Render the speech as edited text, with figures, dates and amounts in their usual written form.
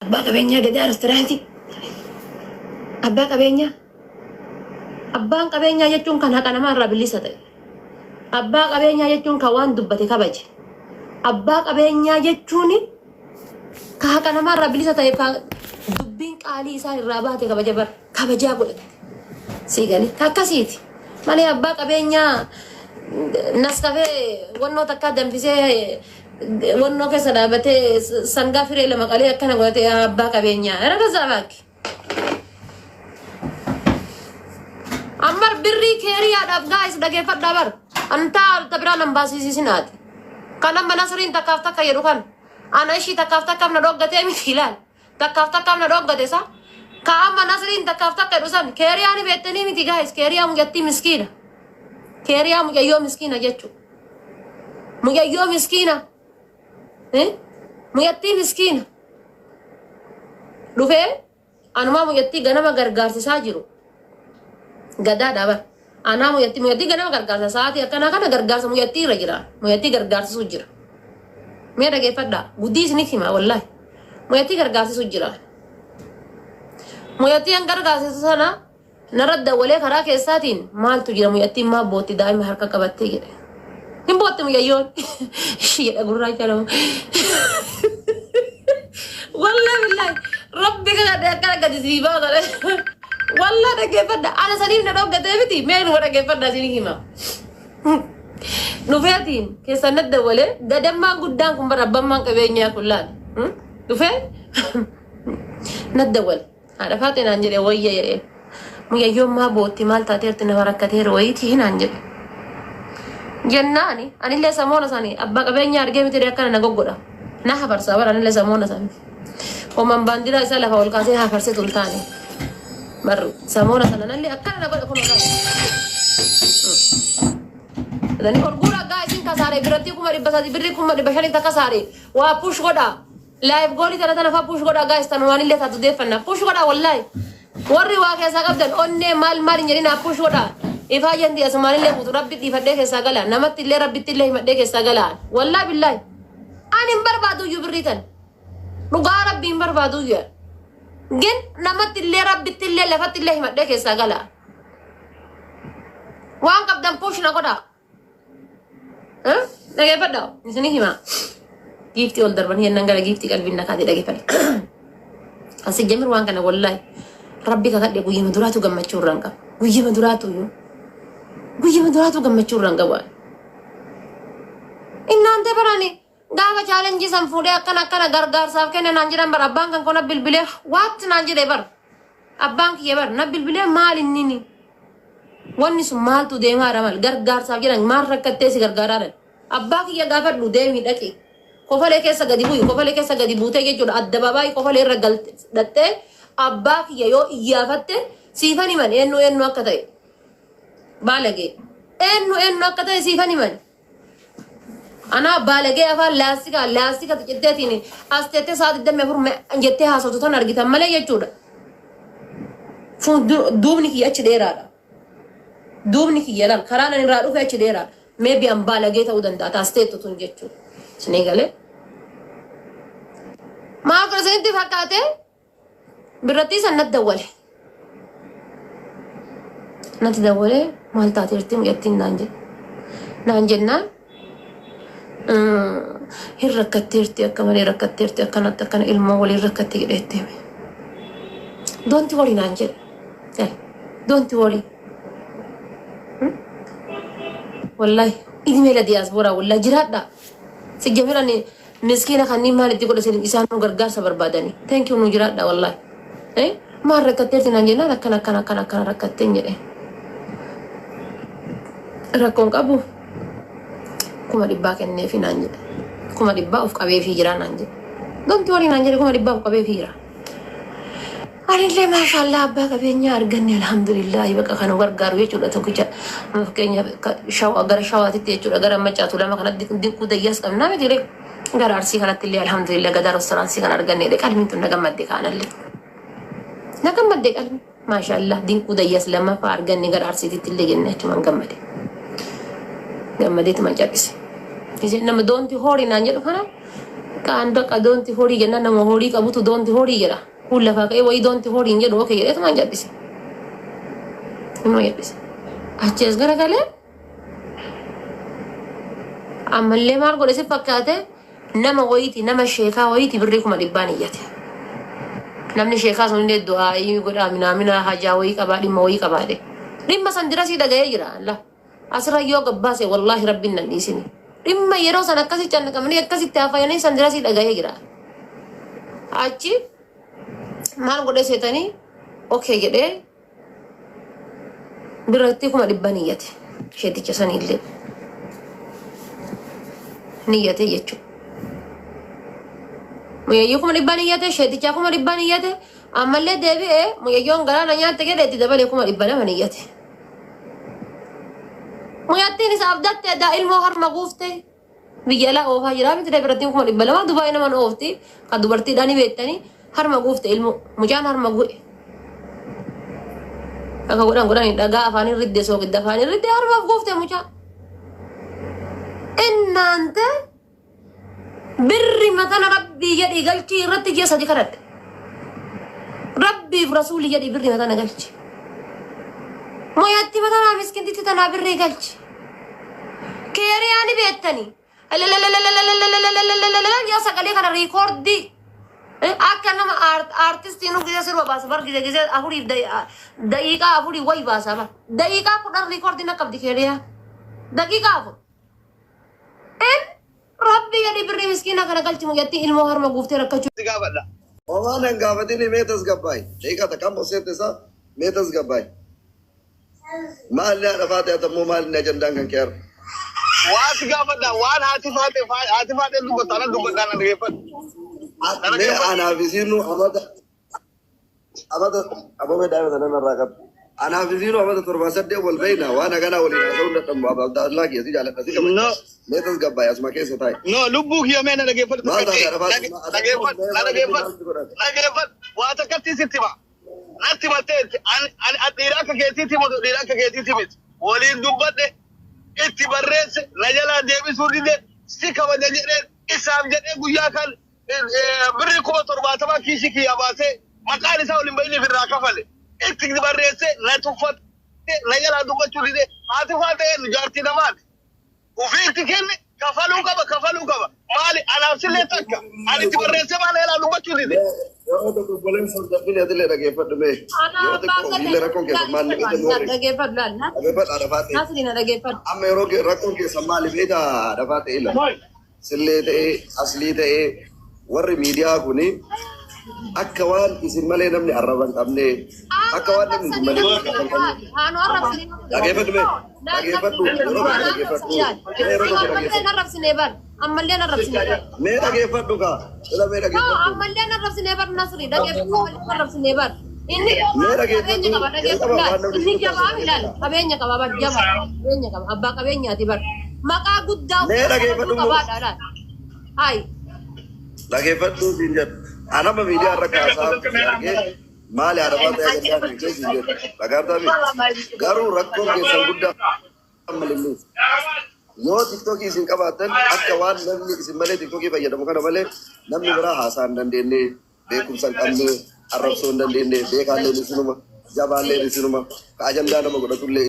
Abbaa qabeenyaa Gadaa restaurant. Abbaa qabeenyaa. Abbaan qabeenyaa jechuun kan haqa namaa irraa bilisa ta'e. Abbaa qabeenyaa jechuun kan waan dubbate kabaje. Abbaa qabeenyaa jechuun ka haqa namaa irraa bilisa ta'e, ka dubbiin qaalii isaa irraa baate kabaja bar kabajaa godhate. Sii galee akkasiiti. Malee abbaa qabeenyaa naskafee wannoo takkaa danfisee wannoo keessa dhaabatee sangaa firee lama qalee akkana godhate abbaa qabeenyaa. Irra tasaa. Ammar birrii keeriyaadhaaf, guys, dhageeffadhaa bar. Antaa ta biraa nan baasisiisinaati. Kan amma Nasriin takkaaf takka jedhu kan. Ana ishii takkaaf takkaaf na dhoggatee miti, ilaal. Takkaaf takkaaf na dhoggate sa. Ka amma Nasriin takkaaf takka jedhu san keeriyaa ni beektanii miti, guys? Keeriyaa mucattii miskiina. Keeriyaa mucayyoo miskiina jechuudha. Mucayyoo miskiina. Mucattii miskiina. Dhufee anumaa mucattii ganama gargaarsisaa jiru. Gadaadha bar. Anaa mucattii ganama gargaarsa, sa'aatii akkanaa kana gargaarsa mucattii irra jira. Mucattii gargaarsisuu jira. Mee dhageeffadhaa. Guddii isinitti hima wallaahi. Mucattii gargaarsisuu jira. Mucattii an gargaarsisu sana narra dawwalee karaa keessaatiin, "Maaltu jira? Mucattiin maa bootti? Daa'ima harka qabattee?" jedhe. Hin bootti mucayyoon. Ishii jedha gurraacha nama. Wallaahi billaahi rabbi kakadhe akkana gadi sii baasa. Wallaahi dhaggeeffadha. Ana saniif na dhoggatee miti, mee numa dhaggeeffadha, isin hima. Dhufeetiin keessan na dawwalee gadammaan guddaan kun bara abbammaan qabeenyaa kun laal. Dhufee na dawwale. "Haadha Faaxee," naan jedhe. "Wayya," jedheen. "Mucayyoon maa bootti? Maal taateerti? Nama rakkateera wayiitii," naan jedhe. Jennaani anillee samoona sani abbaa qabeenyaa argee miti akkana na goggodha. Na hafarsaa bara anillee samoona sani. Homan baandiraa isaa lafa ol kaasee hafarsee tun taane. Barru samoona sana nallee akkana na godha kun olaanaa. Dani ol guuraa gaa isin kasaare biratti 300,000 birrii 500,000 takka saare waa push godhaa. Live goolii tana tana faa push godhaa, guys, tanumaan illee taatu deeffanna. Push godhaa wallaahi. Warri waa keessaa qabdan onnee maal maal hin jedhinaa, push godhaa. Ifaa jenti asumaan illee buutu rabbi dhiifadhee keessaa gala. Namatti illee rabbitti illee himadhee keessaa gala. Wallaahi billaahi. Ani hin barbaadu iyyuu birrii tan. Dhugaa rabbi hin barbaadu iyyuu. Gin namatti illee rabbitti illee lafatti illee himadhee keessaa gala. Waan qabdan push na godhaa. Dhageeffadhaa. Isinii himaa. Giiftii ol darbanii jennaan gara giiftii qalbiin na kaatee dhageeffadha. Asi jamir waan kana wallaahi rabbi kakadhe, guyyama duraatu gammachuu irraan qaba. Guyyama duraatu iyyuu. Guyyama duraatu gammachuu irraan qabu. Innaante barani gaafa challenge san fuudhee akkana akkana gargaarsaaf kenne naan jedhan bara abbaan kan kona bilbilee waatti naan jedhe bara. Abbaan kiyya bara na bilbilee, "Maal innini? Wanni sun maaltu deemaa jira? Maal gargaarsaaf jedhan? Maal rakkattee si gargaaraa?" Abbaa kiyya gaafadhu, deemii dhaqi. Kofalee keessa gadi bu'i, kofalee keessa gadi buutee jechuudha. Addabaabaayii kofalee irra dhattee abbaa kiyya yoo iyyaafatte siifan himan eenyu eenyu akka ta'e. Baalagee. Eenyu eenyu akka ta'e siifan himan. Anaa baalagee afaan laastika laastika citteetiin as teettee sa'a 24 jettee haasoftu tan argitan malee jechuudha. Duubni kiyya achi dheeraadha. Duubni kiyya laal karaan ani irraa dhufe achi dheeraadha. Maybe an baalagee ta'uu danda'a taas teettu tun jechuudha. Isinii galee. Maal godha isinitti fakkaate? Birrattii san natti dawwale. Natti dawwalee, "Maal taateerti mucattiin?" naan jedhe. Naan jennaan, "Hin rakkatteerti, akka malee rakkatteerti, akkanatti akkana ilmoo waliin rakkatte," jedhee itti hime. "Don't worry," naan jedhe. "Don't worry. Wallahi idimee la diyaasporaa wallahi jiraadha. Si jamirani miskiina kanneen maal itti godha isaan nu gargaarsa barbaadani. Thank you, nu jiraadha wallahi. Maal rakkatteerti?" naan jennaan, "Akkana akkana akkana akkana rakkatteen," jedhe. "Rakkoon qabu, 100,000 kenneefi," naan jedhe. "100,000 of qabeefii jira," naan jedhe. "Don't worry," naan jedhe, "100,000 of qabeefii jira." Anillee maashaallah abbaa qabeenyaa arganne, alhamdulillahi, bakka kana gargaaru jechuudha tokkicha. Fakkeenyaaf shawaa gara shawaatitti jechuudha, gara macaatu lama kanatti Dinquu Dayyaas qabnaa miti ree, gara Arsii kanatti illee alhamdulillah Gadaa restaurant kan arganne qalbiin tun na gammadde, kaanallee na gammadde qalbi, maashaallah Dinquu Dayyaas lammaffaa arganne gara Arsiititti illee jenne achumaan gammade gammadeetuma cal'ise. Nama "Don't worry" naan jedhu kana Kaan bakka don't worry jennaan nama horii qabutu don't worry jedha. Kun lafaa ka'ee wayii don't worry hin jedhu okay jedheetumaan jal'ise. Inuma jal'ise. Achi as garagalee ammallee maal godhe si fakkaate nama wayiiti nama sheekaa wayiiti birrii 100,000 iyyate. Namni sheekaa sun illee du'aa'ii godhaa minaaminaa hajaa wayii qabaa dhimma wayii qabaadhe. Dhimma san dirasii dhaga'ee jira. Allah. Asirra yoo gabbaase wallaahi rabbiin nan dhiisini. Dhimma yeroo san akkasi cannaqamanii akkasitti haafayanii san dirasii dhaga'ee jira. Achi maal godhee seetanii okay jedhee biratti 100,000 iyyate. Sheeticha sanillee niyyate jechuudha. Muyayyuu 100,000 iyyate, sheetichaa 100,000 iyyate, ammallee deebi'ee muyayyoon galaana nyaatte jedhe itti dabalee 200,000 niyyate. Muyattiin isa abdatte addaa ilmoo harma guufte biyya alaa oofaa jira miti birattiin 200,000 Dubaay naman oofti kan dubartiidhaan ni beektanii harma guufte ilmoo mucaan harma gu'e. Akka godhan godhan dhagaa afaan irridde soogidda afaan irridde harmaaf guufte mucaa. Innaante birri matana rabbii jedhii galchii irratti ji'a 3 kadhadhe. Rabbiif rasuulii jedhii birri matana galchi. Moyatti matanaa miskintitti tanaa birrii galchi. Keeriyaa ni beektanii. Yaa sagalee kana riikoordii akka nama aartistii nu gisee sirba baasa bar gisee gisee afuriif daqiiqaa afurii wayi baasa bar daqiiqaa 10 riikoordiin akka qabdi keeriyaa daqiiqaa 4. In rabbi jedhi birrii miskiina kana galchi mucattii ilmoo harma guuftee rakkachuu. Si gaafadha. Homaa nan gaafatini mee tasgabbaay. Daqiiqaa takka amma seette isaa mee tasgabbaay. Maalli haadha faate ati ammoo maalli ajandaan kan kee har'a? Waa si gaafadha. Waan haati faate haati faate dubbatta ana dubbadha na dhageeffadhu. Na Mee dhageeffadhu. anaaf isiinuu amata amata aboo mee daa'ima sana narraa qabu. Anaaf isiinuu amata torbaa saddeet wal beeyna waan haganaa waliin haasa'uun dadhabnu abdallaa kiyya si jaaladha si kabaja. No. Mee tasgabbaay asuma keessa taa'i. No, lubbuu kiyya mee na dhageeffadhu Maal takka taate haadha faate dhageeffadhu na dhageeffadhu na dhageeffadhu waa takkatti sitti hima. Natti himatteetti ani ani dhiira akka keetiitti himatu dhiira akka keetiitti miti. Waliin dubbadhe itti barreesse na jalaa deebisuu dide si kabaja jedheen isaaf jedhee guyyaa kan birrii 70,000 kiisii kiyyaa baasee maqaan isaa waliin bahiniif irraa kafale. Itti barreesse na tuffate na jalaa dubbachuu dide haati faa ta'een jaartii namaati. Ufii itti kenne kafaluu qaba kafaluu qaba. Maali anaaf sillee takka ani itti barreessee maal jalaa dubbachuu dide. Yeroo tokko obboleessa hordofini atillee dhageeffadhu mee. Ana Yeroo abbaa tokko gadda ofiillee rakkoon keessan maal ni beekta warri. dhageeffadhu laal. Dhageeffadhu haadha faatee. Nasri na dhageeffadhu. Amma yeroo rakkoon keessan maali beekta haadha faatee ila. Sillee ta'ee aslii ta'ee warri miidiyaa kuni akka waan isin malee namni arraba hin qabne akka waan namni isin malee arraba hin qabne. Haanu arrabsine. Dhageeffadhu mee dhageeffadhu yeroo tokko dhageeffadhu mee yeroo tokko Ammallee dhageeffadhu arrabsine bar. Ammallee arrabsine bar. mee dhageeffadhu kaa ila mee No, dhageeffadhu ammallee arrabsine bar Nasri. Dhageeffadhu ammallee arrabsine bar. Inni mee qabeenya dhageeffadhu qaba dhageeffadhu jalqaba laal. waan namni Inni sitti jabaa taasisu ilaal. Qabeenya qaba bar jabaa. Qabeenya qaba. Abbaa qabeenyaati bar. Maqaa guddaa mee uffata dhageeffadhu immoo qabaadha laal. Hayi. Dhageeffadhu siin jedhu anama miidiyaa irra kaasaa si argee maali haadha faatee ajandaan kan kee siin jedhu dhagaartaa miti garuu rakkoon keessan guddaa ammallee yoo tiktookii isin qabaattan akka waan namni isin malee tiktookii fayyadamu kana malee namni biraa haasaa hin dandeenye beekumsa hin qabne arrabsoo hin dandeenye beekaalleen isinuma jabaalleen isinuma ka ajandaa nama godhatullee.